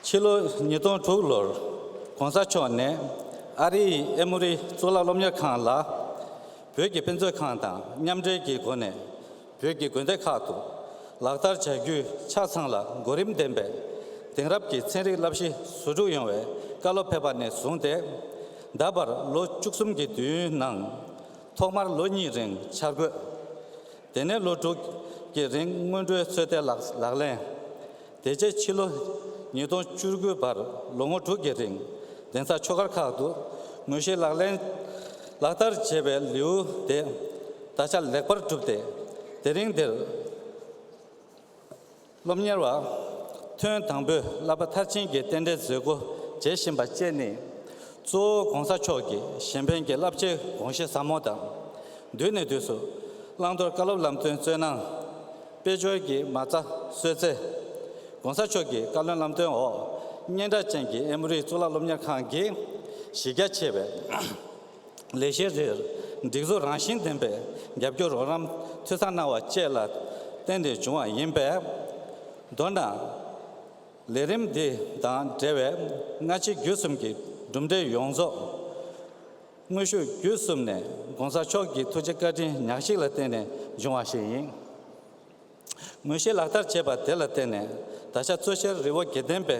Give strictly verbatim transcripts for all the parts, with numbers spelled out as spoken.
ཕྱི་ལོ་ཉིས་སྟོང་དྲུག་ལོར་༸གོང་ས་མཆོག་ནས་ཨ་རིའི་ཨེ་མོ་རི་གཙུག་ལག་སློབ་གཉེར་ཁང་ལ་བོད་ཀྱི་དཔེ་མཛོད་ཁང་དང་མཉམ་འབྲེལ་གྱི་སྒོ་ནས་བོད་ཀྱི་དགོན་སྡེ་ཁག་ཏུ་ལག་བསྟར་བྱ་རྒྱུ་ཆ་ཚང་ལ་གོ་རིམ་ལྡན་པའི་དེང་རབས་ཀྱི་ཚན་རིག་བསླབ་གཞི་བཟོ་འཇུག་ཡོང་བའི་བཀའ་སློབ་ཕེབས་པ་ནས་བཟུང་སྟེ། ད་བར་ལོ་བཅུ་གསུམ་གྱི་དུས་ཡུན་ནང་ཐོག་མར་ལོ་གཉིས་རིང་འཆར་འགོད། དེ་ནས་ལོ་དྲུག་གི་རིང་སྔོན་འགྲོའི་ཚོད་ལྟའི་ལག་ལག་ལེན། དེ་རྗེས་ཕྱི་ལོ་ཉིས་སྟོང་བཅུ་དགུ་བར་ལོ་ངོ་དྲུག་གི་རིང་གདན་ས་ཆོས་སྒར་ཁག་ཏུ་དངོས་གཞིའི་ལག་ལེན་ལག་བསྟར་བྱས་པའི་ལེའུ་དེ་ད་ཆ་ལེགས་པར་གྲུབ་སྟེ། དེ་རིང་འདིར་སློབ་གཉེར་བ་ཐོན་དང་པོའི་བསླབ་པ་མཐར་ཕྱིན་གྱི་རྟེན་འབྲེལ་མཛད་སྒོ་མཇལ་བཞིན་པ་བཅས་ནི། གཙོ་བོ་༸གོང་ས་མཆོག་གིས་གཞན་ཕན་གྱི་བསླབ་བྱའི་དགོངས་གཞི་ཟབ་མོ་དང་། དུས་ནས་དུས་སུ་བླང་དོར་བཀའ་སློབ་ལམ་སྟོན་སྩོལ་གནང་། དཔལ་འབྱོར་གྱི་མ་རྩ་གསོལ་སྩལ། ༸གོང་ས་མཆོག་གི་བཀའ་བློན་ལམ་སྟོན་འོག་སྙན་གྲགས་ཅན་གྱི་ཨེ་མོ་རི་གཙུག་ལག་སློབ་གཉེར་ཁང་གིས་གཞི་རྒྱ་ཆེ་བའི་ལས་གཞི་རེར་སྒྲིག་འཛུགས་རང་བཞིན་ལྡན་པའི་རྒྱབ་སྐྱོར་རོགས་རམ་འཐུས་ཚང་གནང་བ་བཅས་ལ་བརྟེན་ཏེ་བྱུང་བ་ཡིན་པས། མདོར་ན། ལས་རིམ་འདི་དང་འབྲེལ་བའི་སྔ་ཕྱི་བརྒྱུད་གསུམ་གྱི་གྲུབ་འབྲས་ཡོངས་རྫོགས། དངོས་ཤུགས་བརྒྱུད་གསུམ་ནས་༸གོང་ས་མཆོག་གི་ཐུགས་རྗེ་བཀའ་དྲིན་ཉག་གཅིག་ལ་བརྟེན་ནས་བྱུང་བ་ཞིག་ཡིན། དངོས་གཞི་ལག་བསྟར་བྱས་པ་དེ་ལ་བརྟེན་ནས་ད་ཆ་གཙོ་ཆེར་རི་བོ་དགེ་ལྡན་པའི་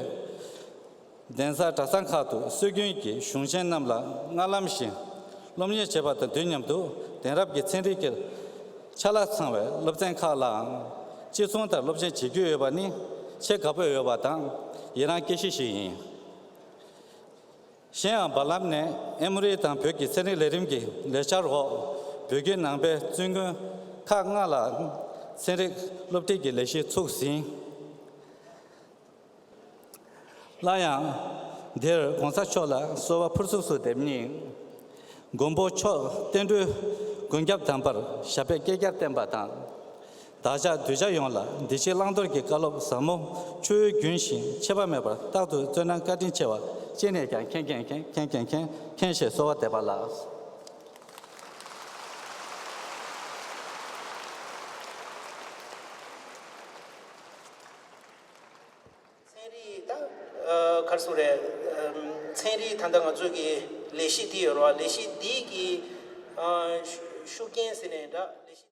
གདན་ས་གྲྭ་ཚང་ཁག་ཏུ་སྲོལ་རྒྱུན་གྱི་གཞུང་ཆེན་རྣམས་ལ་སྔར་ལམ་བཞིན་སློབ་གཉེར་བྱེད་པ་དང་དུས་མཉམ་དུ་དེང་རབས་ཀྱི་ཚན་རིག་གི་ཆ་ལག་ཚང་བའི་སློབ་ཚན་ཁག་ལའང་གཅིག་མཚུངས་ལྟར་སློབ་ཚན་བྱེད་ཀྱི་ཡོད་པ་ནི་ཆེས་དགའ་པོ་ཡོད་པ་དང་ཡི་རངས་སྐྱེ་གཞི་ཞིག་ཡིན། གཞན་ཡང་། བར་ལམ་ནས་ཨེ་མོ་རི་དང་བོད་ཀྱི་ཚན་རིག་ལས་རིམ་གྱི་ལས་འཆར་འོག་བོད་བརྒྱུད་ནང་པའི་བཙུན་དགོན་ཁག་ལྔ་ལ་ཚན་རིག་སློབ་ཁྲིད་ཀྱི་ལས་གཞི་ཚུགས་ཟིན། སླར་ཡང་། འདིར་༸གོང་ས་མཆོག་ལ་གསོལ་བ་ཕུར་ཚུགས་སུ་འདེབས་སྙིང་། མགོན་པོ་མཆོག་བསྟན་འགྲོའི་མགོན་སྐྱབས་དམ་པར་ཞབས་པད་བསྐལ་བརྒྱར་བརྟན་པ་དང་། བདག་ཅག་གདུལ་བྱ་ཡོངས་ལ་འདི་ཕྱི་བླང་དོར་གྱི་བཀའ་སློབ་ཟབ་མོ་ཆུ་བོའི་རྒྱུན་བཞིན་ཆད་པ་མེད་པར་རྟག་ཏུ་སྩོལ་གནང་བཀའ་དྲིན་ཆེ་བ་ཅི་ནས་ཀྱང་མཁྱེན་མཁྱེན་མཁྱེན་མཁྱེན་མཁྱེན་མཁྱེན་མཁྱེན་ཞེས་གསོལ་བ་འདེབས་པ་ལགས། ཚན་རིག་དང་། ཨ། ག་རེ་ཟེར་དགོས་རེད། ཨམ། ཚན་རིག་ད་ལྟ་ང་ཚོ་གི་ལས་གཞི་འདི་ཡོད་རེད་བ། ལས་གཞི་འདི་གི། ཨ། ཤུགས་རྐྱེན་ཟེར་ནའི་འདྲ། ལས་གཞི།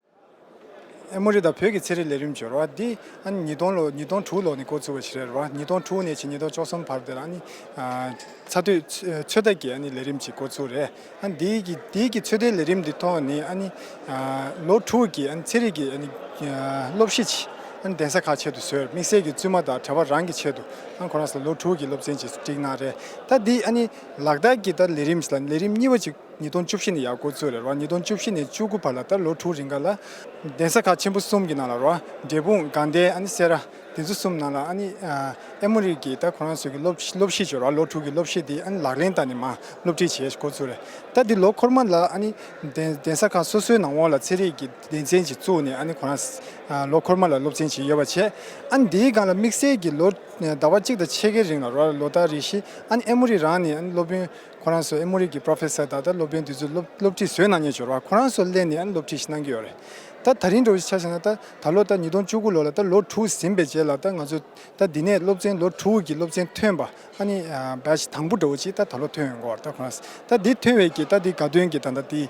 ཨེ་མོ་རི་དང་བོད་ཀྱི་ཚན་རིག་ལས་རིམ་ཡོད་རེད་བ། འདི་ཨ་ནི་ཉིས་སྟོང་ལོ། ཉིས་སྟོང་དྲུག་ལོ་ནས་འགོ་ཚུགས་པ་ཞིག་རེད་བ། ཉིས་སྟོང་དྲུག་ནས་ཕྱིན་ཉིས་སྟོང་བཅུ་གསུམ་བར་དེ་ལ་ཨ་ནི། ཨ། ཚ་དུས་ཚོད་ལྟ་གི་ཨ་ནི་ལས་རིམ་ཅིག་འགོ་ཚུགས་རེད། ཨ་ནི་འདི་གི་འདི་གི་ཚོད་ལྟའི་ལས་རིམ་འདི་ཐོག་ནས་ཨ་ནི། ཨ། ལོ་དྲུག་གི་ཨ་ནི་ཚན་རིག་གི་ཨ་ནི། ཨ། སློབ་གཞི་ཅིག་ཨ་ནི་གདན་ས་ཁག་ཆེད་དུ་བཟོས། དམིགས་བསལ་གྱི་བཙུན་མ་དང་གྲྭ་པ་རང་གི་ཆེད་དུ་ཨ་ནི་ཁོ་རང་ཚོ་ལོ་དྲུག་གི་སློབ་ཚན་ཅིག་བསྒྲིགས་གནང་རེད། ད་འདི་ཨ་ནི་ལག་བསྟར་གྱི་ད་ལས་རིམ་ཞིག་ལ་ལས་རིམ་གཉིས་པ་ཅིག་ཉིས་སྟོང་བཅུ་བཞི་ནས་ཡར་འགོ་བཙུགས་རེད་བ། ཉིས་སྟོང་བཅུ་བཞི་ནས་བཅུ་དགུ་བར་ལ་ད་ལོ་དྲུག་རིང་ག་ལ་གདན་ས་ཁག་ཆེན་པོ་གསུམ་གྱི་ནང་ལ་རེད་བ། འབྲས་སྤུངས། དགའ་ལྡན། ཨ་ནི་སེ་ར། དེ་ཚོ་གསུམ་ནང་ལ་ཨ་ནི། ཨ། ཨེ་མོ་རི་གི་ད་ཁོ་རང་ཚོ་གི་སློབ་སློབ་གཞི་ཡོད་རེད་བ། ལོ་དྲུག་གི་སློབ་གཞི་དེ་ཨ་ནི་ལག་ལེན་བསྟར་ནས་མར་སློབ་ཁྲིད་བྱེད་འགོ་ཚུགས་རེད། ད་འདི་ལོ་འཁོར་མ་ལ་ཨ་ནི་གདན་གདན་ས་ཁག་སོ་སོའི་ནང་འོག་ལ་ཚན་རིག་གི་སྡེ་ཚན་ཅིག་བཙུགས་ནས་ཨ་ནི་ཁོ་རང་། ཨ། ལོ་འཁོར་མ་ལ་སློབ་ཚན་ཅིག་ཡོད་པ་བྱས། ཨ་ནི་འདིའི་སྒང་ལ་དམིགས་བསལ་གྱི་ལོ་ཟླ་བ་གཅིག་དང་ཕྱེད་ཀའི་རིང་ལ་རེད་བ། ལོ་ལྟར་རེ་བཞིན་ཨ་ནི་ཨེ་མོ་རི་རང་ནས་ཨ་ནི་སློབ་དཔོན། ཁོ་རང་ཚོ་ཨེ་མོ་རི་གི་པྲོ་ཕེ་སར་དང་ད་སློབ་དཔོན་དེ་ཚོས་སློབ་སློབ་ཁྲིད་བཟོས་གནང་མཁན་ཡོད་རེད་བ། ཁོ་རང་ཚོ་སླེབས་ནས་ཨ་ནི་སློབ་ཁྲིད་ཞིག་གནང་གི་ཡོད་རེད། ད་ད་རིང་འདྲ་བོ་ཆ་བཞག་ན་ད་ད་ལོ་ད་ཉིས་སྟོང་བཅུ་དགུ་ལོ་ལ་ད་ལོ་དྲུག་ཟིན་པའི་རྗེས་ལ་ད་ང་ཚོ་ད་འདི་ནས་སློབ་ཚན་ལོ་དྲུག་གི་སློབ་ཚན་ཐོན་པ་ཨ་ནི་བེ་ཆི་དང་པོ་འདྲ་བོ་ཅིག་ད་ད་ལོ་ཐོན་ཡོང་གི་ཡོད་རེད། ད་ཁོ་རང་ད་འདི་ཐོན་པའི་གི་ད་འདི་དགའ་སྟོན་གྱི་ད་ད་འདི་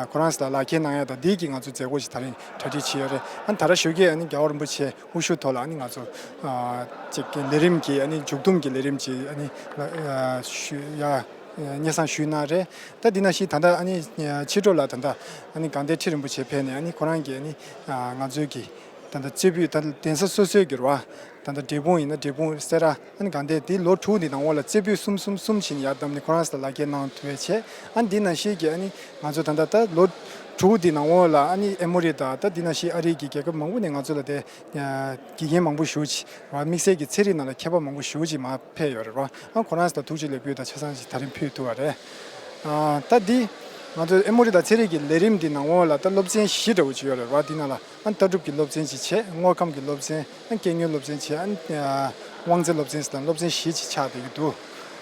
ཁོ་རང་ཚོ་ལ་ལག་ཁྱེར་གནང་ཡ་ད་འདི་གི་ང་ཚོ་མཛད་སྒོ་ཞིག་ད་རིང་གྲ་སྒྲིག་བྱས་ཡོད་རེད། ཨ་ནི་ད་ར་ཞོགས་ཀས་ཨ་ནི་རྒྱལ་བ་རིན་པོ་ཆེ། དབུ་བཞུགས་ཐོག་ལ་ཨ་ནི་ང་ཚོ་ཨ་ཅིག་གི་ལས་རིམ་གྱི་ཨ་ནི་མཇུག་བསྡོམས་ཀྱི་ལས་རིམ་གྱི་ཨ་ནི་ཨ་ཞུ་ཡ་སྙན་སེང་ཞུས་གནང་རེད། ད་འདི་ནང་བཞིན་ད་ལྟ་ཨ་ནི་ཕྱི་དྲོ་ལ་ད་ལྟ་ཨ་ནི་དགའ་ལྡན་ཁྲི་རིན་པོ་ཆེ་ཕེབས་ནས་ཨ་ནི་ཁོ་རང་གིས་ཨ་ནི་ཨ་ང་ཚོའི་གི་ད་ལྟ་རྩེ་ཕུད་ད་ལྟ་གདན་ས་སོ་སོའི་གི་རེད་བ། ད་ལྟ་འབྲས་སྤུངས་ཡིན་ན་འབྲས་སྤུངས། སེ་ར། ཨ་ནི་དགའ་ལྡན་འདི་ལོ་དྲུག་འདི་ནང་འོག་ལ་རྩེ་ཕུད་གསུམ་གསུམ་གསུམ་བྱས་ནས་ཡར་བདམས་ནས་ཁོ་རང་ཚོ་ལ་ལག་ཁྱེར་གནང་ཐུབ་པ་བྱས། ཨ་ནི་འདི་ནང་བཞིན་གྱི་ཨ་ནི་ང་ཚོ་ད་ལྟ་ད་ལོ་དྲུག་འདི་ནང་འོག་ལ་ཨ་ནི་ཨེ་མོ་རི་དང་ད་འདི་ནང་བཞིན་ཨ་རི་གི་རྒྱལ་ཁབ་མང་པོ་ནས་ང་ཚོ་ལ་དེ། དགེ་རྒན་མང་པོ་ཞེ་པོ་ཅིག་རེད་བ། དམིགས་བསལ་གྱི་ཚན་རིག་ནང་ལ་མཁས་པ་མང་པོ་ཞེ་པོ་ཅིག་མར་ཕེབས་ཡོད་རེད་བ། ཨ་ཁོ་རང་ཚོ་ལ་ཐུགས་རྗེ་ལེགས་འབུལ་དང་ཆ་ཚང་ཞིག་ད་རིང་ཕུལ་ཐུབ་པ་རེད། ཨ་ད་འདི་ང་ཚོ་ཨེ་མོ་རི་དང་ཚན་རིག་གི་ལས་རིམ་འདི་ནང་འོག་ལ་ད་སློབ་ཚན་བཞི་འདྲ་བོ་ཅིག་ཡོད་རེད་བ། འདི་ནང་ལ་ཨ་ལྟ་གྲུབ་ཀྱི་སློབ་ཚན་ཅིག་བྱས། དངོས་ཁམས་ཀྱི་སློབ་ཚན། ཨ་སྐྱེ་དངོས་སློབ་ཚན་བྱས། ཨ་དབང་རྩའི་སློབ་ཚན་ཟེར་དང་སློབ་ཚན་བཞི་ཅིག་ཆགས་བསྡད་ཀྱི་འདུག་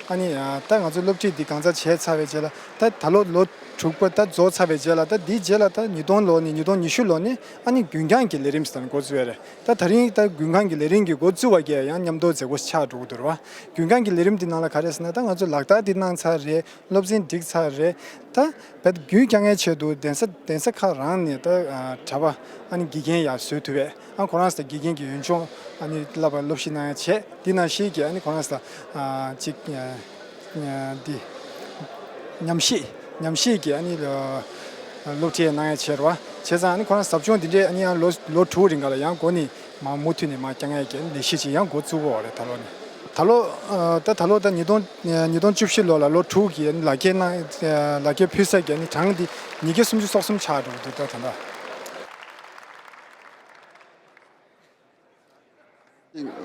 ཨ་ནི་ད་ང་ཚོ་སློབ་ཁྲིད་འདི་གང་ཚ་བྱས་ཚར་བའི་རྗེས་ལ། ད་ད་ལོ་ལོ་དྲུག་པ་ད་རྫོགས་ཚར་བའི་རྗེས་ལ། ད་འདིའི་རྗེས་ལ་ད་ཉིས་སྟོང་ལོ་ནས་ཉིས་སྟོང་ཉི་ཤུ་ལོ་ནས་ཨ་ནི་རྒྱུན་སྐྱོང་གི་ལས་རིམ་ཟེར་ནས་འགོ་བཙུགས་ཡ་རེད། ད་ད་རིང་ད་རྒྱུན་སྐྱོང་གི་ལས་རིམ་གྱི་འགོ་བཙུགས་པ་གས་ཡང་མཉམ་དུ་མཛད་སྒོ་ཆགས་འགྲོ་གི་འདུག་ར་བ། རྒྱུན་སྐྱོང་གི་ལས་རིམ་འདི་ནང་ལ་ག་རེ་ཟེར་ན། ད་ང་ཚོ་ལག་བསྟར་འདི་གནང་ཚར་རེད། སློབ་ཚན་འགྲིག་ཚར་རེད། ད་བེད་རྒྱུན་སྐྱོང་མཁན་ཆེད་དུ་གདན་ས་གདན་ས་ཁག་རང་ནས་ད་གྲྭ་པ་ཨ་ནི་དགེ་རྒན་ཡར་བཟོས་ཐུབ་པས། ཨ་ཁོ་རང་ཚོ་དགེ་རྒན་གྱི་ཡོན་ཆུང་ཨ་ནི་བསླབ་པ་སློབ་གཞི་གནང་ཡ་བྱས། འདི་ནང་བཞིན་གྱི་ཨ་ནི་ཁོ་རང་ཚོ་ཅིག་འདི་ཉམས་ཞིབ་ཉམས་ཞིབ་ཀྱི་ཨ་ནི་སློབ་ཁྲིད་གནང་ཡ་བྱས་ར་བ། བྱས་ཙང་ཨ་ནི་ཁོ་རང་ཟབ་སྦྱོང་འདི་འདྲས་ཨ་ནི་ཡང་ལོ་ལོ་དྲུག་རིང་ག་ལ་ཡང་འགོ་ནས་མ་མུ་མཐུད་ནས་མ་བསྐྱང་ཡ་གི་ལས་གཞི་ཅིག་ཡང་འགོ་བཙུགས་ཡོད་རེད། ད་ལོ་ནས། ད་ལོ་ཨ་ད་ད་ལོ་ད་ཉིས་སྟོང་ཉིས་སྟོང་བཅུ་བཞི་ལོ་ལ་ལོ་དྲུག་གི་ལག་ཁྱེར་གནང་ལག་ཁྱེར་ཕུལ་ས་གི་ཨ་ནི་གྲངས་འདི་ཉིས་བརྒྱ་སུམ་ཅུ་སོ་གསུམ་ཆགས་འགྲོ་གི་འདུག་ད་ད་ལྟ།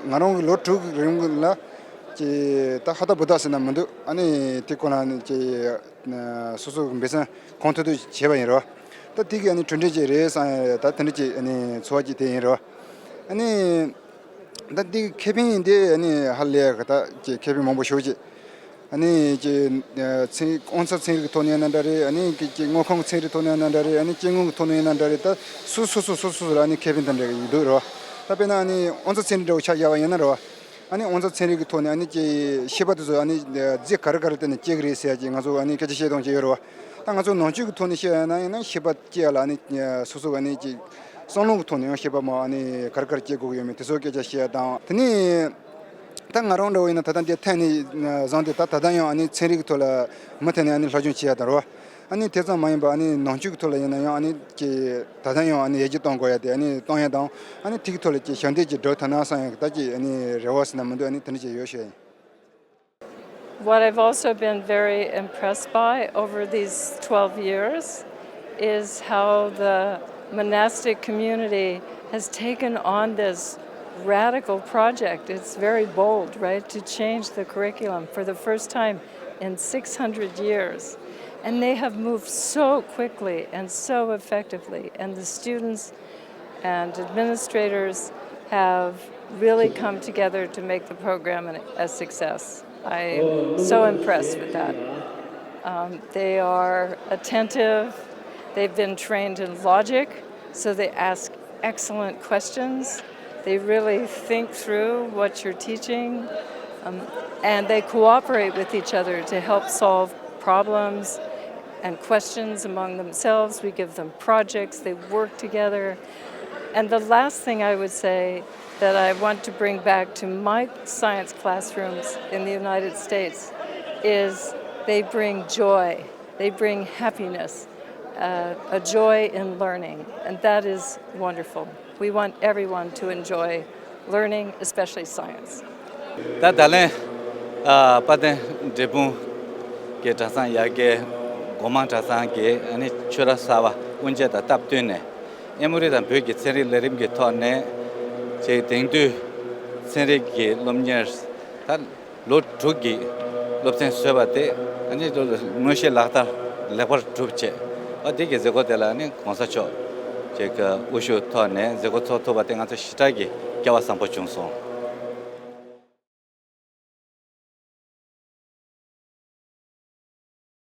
ང་རང་གི་ལོ་དྲུག་གི་རིང་ལ་ཀྱི་ད་ཧ་ད་བུ་ད་ཟེར་ན་མི་འདུག་ཨ་ནི་དེ་ཁོ་ན་ནི་ཀྱི་སོ་སོ་གི་འབད་བརྩོན་གང་ཐུབ་ཐུབ་བྱས་པ་ཡིན་རོ། ད་དེ་གི་ཨ་ནི་གྲུབ་འབྲས་ཅིག་རེད་བསམ་ཡ་ད་དེ་འདྲ་ཅིག་ཨ་ནི་ཚོར་བ་ཅིག་དེ་ཡིན་རོ། ཨ་ནི། ད་འདི་ཁེ་ཕན་འདི་ནི་ཧ་ལས་ཀ་ད་ཀྱི་ཁེ་ཕན་མང་པོ་ཞེ་པོ་ཅིག་ཨ་ནི་ཀྱི་ཚན་དབང་རྩ་ཚན་རིག་གི་ཐོག་ནས་ཡིན་ན་འདྲ་རེད། ཨ་ནི་ཀྱི་ཀྱི་དངོས་ཁོངས་ཚན་རིག་ཐོག་ནས་ཡིན་ན་འདྲ་རེད། ཨ་ནི་སྐྱེ་དངོས་ཀྱི་ཐོག་ནས་ཡིན་ན་འདྲ་རེད། ད་སུ་སུ་སུ་སུ་སུ་ལ་ཨ་ནི་ཁེ་ཕན་དེ་འདྲ་གི་འདུག་རེད་བ། ད་དཔེར་ན་ཨ་ནི་དབང་རྩ་ཚན་རིག་འདྲ་བོ་ཆ་བཞག་པ་ཡིན་ན་རེད་བ། ཨ་ནི་དབང་རྩ་ཚན་རིག་གི་ཐོག་ནས་ཨ་ནི་ཀྱི་ཤེས་པ་དེ་ཚོ་ཨ་ནི་རྫས་ག་རེ་ག་རེ་བརྟེན་ནས་སྐྱེ་གི་རེད་ཟེར་ཡ་ཅིག་ང་ཚོ་ཨ་ནི་སྐད་ཆ་བཤད་སྟངས་ཅིག་ཡོད་རེད་བ། ད་ང་ཚོ་ནང་ཆོས་ཀྱི་ཐོག་ནས་བཤད་ཡ་ན་ཡིན་ན་ཤེས་པ་སྐྱེ་ཡ་ལ་ཨ་ནི་སོ་སོ་ཨ་ནི་ཅིག་བསམ་བློ་གི་ཐོག་ནས་ཡང་ཤེས་པ་མ་ཨ་ནི་ག་རེ་ག་རེ་སྐྱེ་དགོས་ཀྱི་ཡོད་མེད་དེ་ཚོ་སྐད་ཆ་བཤད་ཡ་དང་། དེ་ནས་ད་ང་རང་འདྲ་བོ་ཡིན་ན་ད་ལྟ་འདི་ཐད་ནས་བཟུང་སྟེ་ད་ད་ལྟ་ཡང་ཨ་ནི་ཚན་རིག་གི་ཐོག་ལ་མུ་མཐུད་ནས་ཨ་ནི་སློབ་སྦྱོང་བྱེད་ཡ་དང་རོ། ཨ་ནི་དེ་ཙམ་མ་ཡིན་པར་ཨ་ནི་ནང་ཆོས་ཀྱི་ཐོག་ལ་ཡིན་ན་ཡང་ཨ་ནི་ཀྱི་ད་ལྟ་ཡང་ཨ་ནི་ཡར་རྒྱས་གཏོང་དགོས་ཡ་དེ་ཨ་ནི་གཏོང་ཡ་དང་། ཨ་ནི་དེ་གི་ཐོག་ལ་ཀྱི་ཞབས་འདེགས་ཀྱི་སྒྲུབ་ཐུབ་ན་བསམ་ཡ་ད་ཀྱི་ཨ་ནི་རེ་བ་ཟེར་ན་མི་འདུག་ཨ་ནི་དེ་འདྲ་ཅིག་ཡོད་ཤག་ཡིན། What I've also been very impressed by over these twelve years is how the monastic community has taken on this radical project. It's very bold, right, to change the curriculum for the first time in six hundred years. And they have moved so quickly and so effectively, and the students and administrators have really come together to make the program an, a success. I'm so impressed with that. Um, they are attentive, they've been trained in logic, so they ask excellent questions. They really think through what you're teaching, um, and they cooperate with each other to help solve problems and questions among themselves. We give them projects, they work together. And the last thing I would say that I want to bring back to my science classrooms in the United States is they bring joy, they bring happiness, uh, a joy in learning, and that is wonderful. We want everyone to enjoy learning, especially science. ད་ད་ལན་ཨ་དཔལ་ལྡན་འབྲས་སྤུངས་ཀྱི་གྲྭ་ཚང་ཡར་རྒྱས་སྒོ་མང་གྲྭ་ཚང་གིས་ཨ་ནི་ཆོས་ར་གསར་པ་དབུ་འབྱེད་དང་སྟབས་བསྟུན་ནས་ཨེ་མོ་རི་དང་བོད་ཀྱི་ཚན་རིག་ལས་རིམ་གྱི་ཐོག་ནས་ཅིག་དེང་དུས་ཚན་རིག་གི་སློབ་གཉེར་ད་ལོ་དྲུག་གི་སློབ་ཚན་བཟོས་པ་དེ་ཨ་ནི་དངོས་གཞི་ལག་བསྟར་ལེགས་པར་གྲུབ་བྱས། ཨ་དེ་གི་མཛད་སྒོ་དེ་ལ་ནི་གོང་ས་མཆོག་ཅིག་གི་དབུ་བཞུགས་ཐོག་ནས་མཛད་སྒོ་ཚོགས་ཐུབ་པ་དེ་ང་ཚོ་ཞེ་དྲག་གི་སྐལ་བ་བཟང་པོ་བྱུང་སོང་།